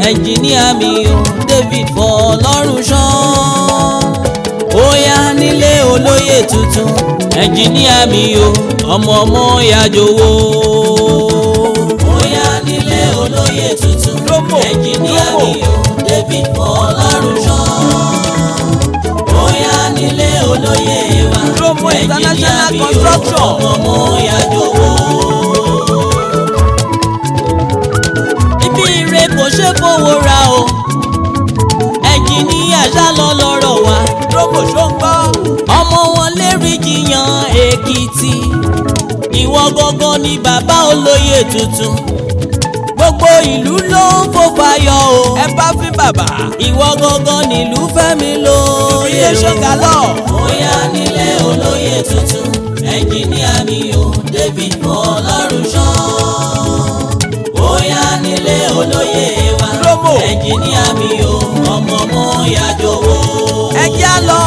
Ẹnjìníà mi o, David Fọlọ́runṣọ́. Ó yá nílé olóyè tuntun, ẹnjìníà mi o, ọmọ ọmọ yàjòwò. Ó yá nílé olóyè tuntun, Lómò, ẹnjìníà lómò. mi o, David Fọlọ́runṣọ́. Ó yá nílé olóyè wa, Lómò ẹnjìníà International mi o, Construction. ọmọ ọmọ yàjòwò. Ibi ire kò ṣe fowó ra o, ẹnjìníà ṣá lọ lọ́rọ̀ wa. Lómò ṣó ń gbọ́. Ọmọ wọn lérí jiyàn Èkìtì, ìwọ gangan ni bàbá olóyè tuntun. Gbogbo ìlú ló ń fò fayọ̀ o. Ẹ bá fín bàbá. Ìwọ gangan nílùú fẹ́mi lóye. Jubilation galore. Bóyá nílé olóyè tuntun, ẹnjìníà mi o, David Fọlọ́runṣọ́. Bóyá nílé olóyè wa, Lómò. ẹnjìníà mi o, ọmọ ọmọ yàjòwò. Ẹ jẹ́ á lọ.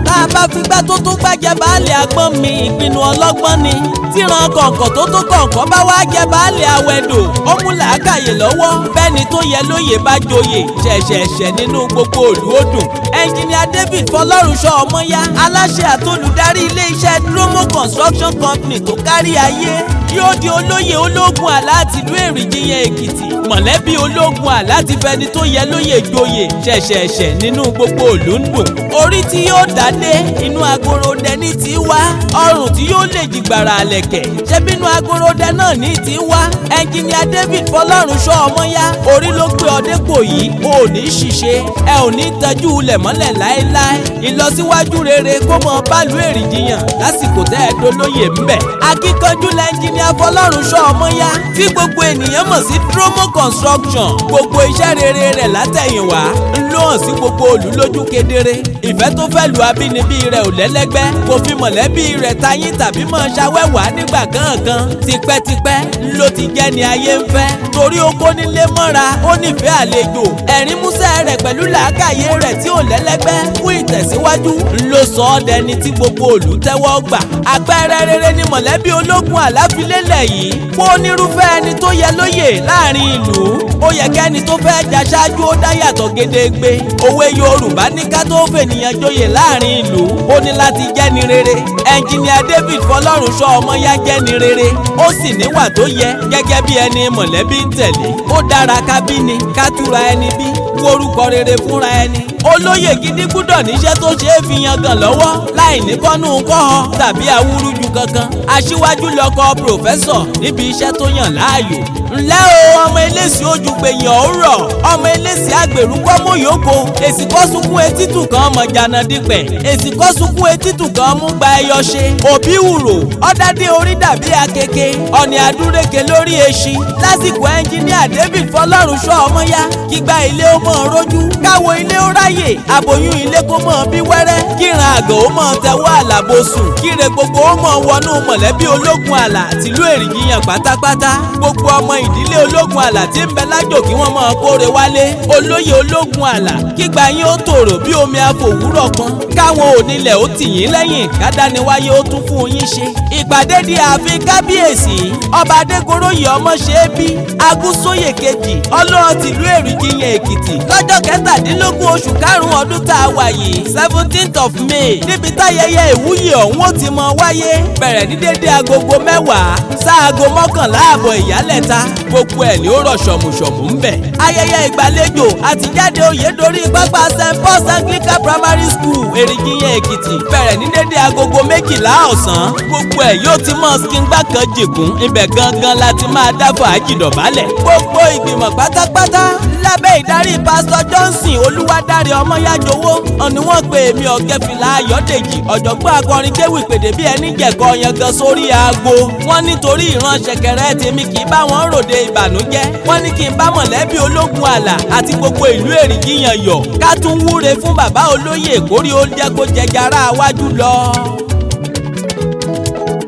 Tá a bá figbá tó tó gbàjẹ́ baálé agbọ́n mi, ìpinnu ọlọ́gbọ́n ni. Tíran kọ̀ǹkọ̀ tó tó kọ̀ǹkọ̀ bá wá jẹ baálé awẹ́dò, ó mú làákàyè lọ́wọ́. Bẹ́ẹ̀ni tó yẹ lóye bá joyè, ṣẹ̀ṣẹ̀ṣẹ̀ nínú gbogbo òlú ó dùn. Ẹnjìníà David Fọlọ́runṣọ́ Ọmọ́yá, aláṣẹ àtolùdarí ilé-iṣẹ́ Dromo Construction Company tó kárí ayé, yóò di olóyè ológun àlá tìlú Èrìjìyàn Èkìtì. Mọ̀lẹ́bí ológun àlá ti fẹni tó yẹ lóye joyè, ṣẹ̀ṣẹ̀ṣẹ̀ nínú gbogbo òlú ń dùn. Orí tí yóò dádé inú agorodẹ ní ti wá, ọrùn tí yóò lè jìgbàrà àlẹ̀kẹ̀ ṣé bínú agorodẹ náà ní ti wá. Ẹnjìníà David Fọlọ́runṣọ́ Ọmọ́yá, orí ló gbé ọ dépò yìí, o ò ní ṣìṣe, ẹ ò ní tẹjú ulẹ̀ mọ́lẹ̀ láéláé. Ìlọsíwájú rere kó mọ bálù Èrìjìyàn lásìkò tẹ́ ẹ dolóyè ńbẹ̀. Akíkanjú lẹ́njìníà Fọlọ́runṣọ́ Ọmọ́yá tí gbogbo ènìyàn mọ̀ sí Dromo Construction. Gbogbo iṣẹ́ rere rẹ̀ látẹ̀yìnwá ń ló hàn sí gbogbo òlú lójú kedere. Ìfẹ́ tó fẹ́ lu abínibí rẹ̀ ò lẹ́lẹ́gbẹ́, kò fi mọ̀lẹ́bí rẹ̀ tayín tàbí mọ̀ ṣawẹ́wàá nígbà kankan. Tipẹ́tipẹ́ ló ti jẹ́ ni ayé ń fẹ́, torí ó kó nílé mọ́ra, ó nífẹ̀ẹ́ àlejò. Ẹ̀rín músẹ́ rẹ̀ pẹ̀lú làákàyè rẹ̀ tí ò lẹ́lẹ́gbẹ́ fún ìtẹ̀síwájú ló sọ ọ́ dẹni tí gbogbo òlú tẹ́wọ́ gbà. Àpẹẹrẹ rere ni mọ̀lẹ́bí ológun àláfilélẹ̀ yìí. Kó onírúfẹ́ ẹni tó yẹ lóyè láàrin ìlú, ó yẹ kẹ́ni tó fẹ́ jà ṣáájú ó dá yàtọ̀ gedegbe. Òwe Yorùbá ní ká tó fènìyàn joyè láàrin ìlú, ó ní láti jẹ́ni rere. Ẹnjìníà David Fọlọ́runṣọ́ Ọmọ́yá jẹ́ni rere, ó sì níwà tó yẹ gẹ́gẹ́ bí ẹni mọ̀lẹ́bí ń tẹ̀lé. Ó dára ká bí ni, ká túra ẹni bí, worúkọ rere fúnra ẹni. Olóyè gidi gbúdọ̀ níṣẹ́ tó ṣe é fi yangàn lọ́wọ́ láì ní kọ́nú kọ́họ tàbí awúrúju kankan. Aṣíwájú lọkọ pòfẹ́sọ̀ níbi iṣẹ́ tó yàn láàyò. Ǹlẹ́ o, ọmọ eléṣìí ojúgbẹ̀yìn ọ̀rọ̀, ọmọ eléṣìí àgbèrú kọ́mú yòókò, èsì kọ́ sunkún etítù kan mọ̀ jànà dípẹ̀, èsì kọ́ sunkún etítù kan mú gba ẹyọ ṣe. Òbí wùrò, ọ̀dádé orí dàbí akeke, ọ̀nì àdúrékè lórí eṣin. Lásìkò ẹnjìníà David Fọlọ́runṣọ́ Ọmọ́yá, kígba ilé ó mọ̀ rójú, káwo ilé ó ráyè, àbòyún ilé kó mọ̀ bí wẹ́rẹ́, kíran àgọ̀ ó mọ̀ tẹwọ́ àlàbò sùn, kíre gbogbo ó mọ̀ wọnú mọ̀lẹ́bí ológun àlà tìlú Èrìjìyàn pátápátá. Gbogbo ọmọ ìdílé ológun àlà tí ń bẹ lájò kí wọ́n máa kóre wálé. Olóyè ológun àlà, kígba yín ó tòrò bí omi àfòwúrọ̀ pọn, káwọn onílẹ̀ ó tì yín lẹ́yìn, kádániwáyé ó tún fún yín ṣe. Ìpàdé di ààfin kábíyèsí ọba Adégoróyè Ọmọṣẹ́bí Agúnsóyè kejì ọlọ́run tìlú Èrìjìyàn Èkìtì lọ́jọ́ 17 oṣù karùn-ún ọdún tá a wà yìí, 17th of May, níbi táyẹyẹ ìwúyè ọ̀hún ó ti mọ wáyé. Bẹ̀rẹ̀ ní dédé agogo 10 sáago 11 àbọ̀ ìyálẹ̀ta, gbogbo ẹ̀ ní ó rọ̀ ṣọ̀mùṣọ̀mù ń bẹ̀. Ayẹyẹ ìgbàlejò àtijáde oyè dorí pápá St Paul's Anglican Primary School Èrìjìyàn Èkìtì bẹ̀rẹ̀ ní dédé agogo 12 ọ̀sán. Gbogbo ẹ̀ yóò ti mọ skingbà kan jìgún, ibẹ̀ gangan la ti máa dá fàájì dọ̀bálẹ̀. Gbogbo ìgbìmọ̀ pátápátá lábẹ́ ìdarí Pásítọ̀ Johnson Olúwadáre Ọmọ́yájowó ọ̀nì wọ́n pe èmi Ọ̀gẹ́fìlà Ayọ̀dèjì ọ̀jọ̀gbọ́n akọrin kéwì pèdè bí ẹni jẹ̀kọ́ yangan sórí aago. Wọ́n nítorí ìran ṣẹ̀kẹ̀rẹ̀ tèmi kì í bá wọn ròde ìbànújẹ́. Wọ́n ní kí n bá mọ̀lẹ́bí ológun àlà àti gbogbo ìlú Èrìjìyàn yọ̀, ká tún wúre fún bàbá olóyè kórí ó jẹ́ kó jẹjàrá wájú lọ.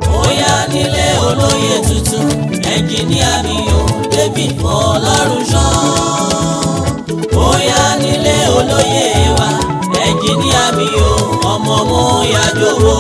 Bóyá nílé olóyè tuntun, ẹnjìníà mi o, David Fọlọ́runṣọ́. Bóyá nílé olóyè wa, ẹnjìníà mi o, ọmọ ọmọ yàjòwò.